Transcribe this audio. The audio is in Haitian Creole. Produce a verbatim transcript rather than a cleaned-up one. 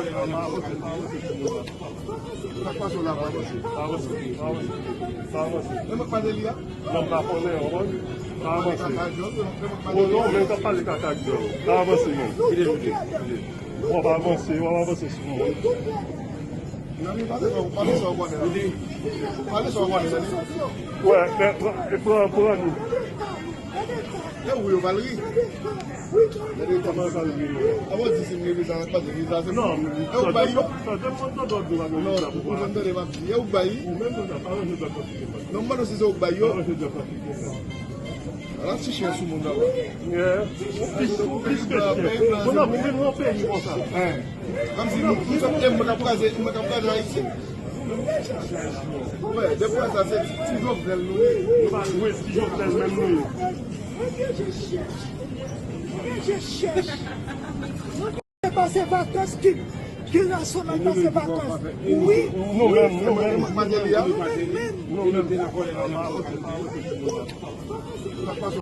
Pa avanse, pa avanse, pa avanse. Pa avanse, pa avanse. Pa avanse. Menm ak Madelya? Non, m pa konnen, w konprann? Pa avanse. Ou non, men w t ap pale kaka ak djòl. Pa avanse, non. Kite, kite, kite. W ap avanse, w ap avanse sou mwen. Nan mi pale sa, pale sa w konnen la. Pale sa w konnen la. Wè, men, pran, pran, pran nou. E ou yo pral ri. Gade kòman yo pral ri, non. Avan di si m gen viza, pa di viza, se non, e ou bay yo. Sa depann de lòd ou pa gen viza pou pran. Non, ou tande m ap di, e ou bay. Ou menm konsa, pa ranje dòt paspò. Non, m mande si se ou bay yo. Pa ranje dòt paspò. Ala ti chen sou moun nan. Yeah. Ou plis, ou plis ke chen. Moun nan vin nan peyi konsa. Hein. Kòmsi nou, nou sòt e mwen k ap kraze, mwen k ap kraze Ayiti. Wè, depi sa, se ti, ti Jovenel nou ye. Nou pa dwe ti Jovenel menm nou ye. Mwen gen je chèch. Mwen gen je chèch. Nou te pase vakans ki, ki rason nan pase vakans. Wi. Nou menm, nou menm. Nou menm. Nou menm.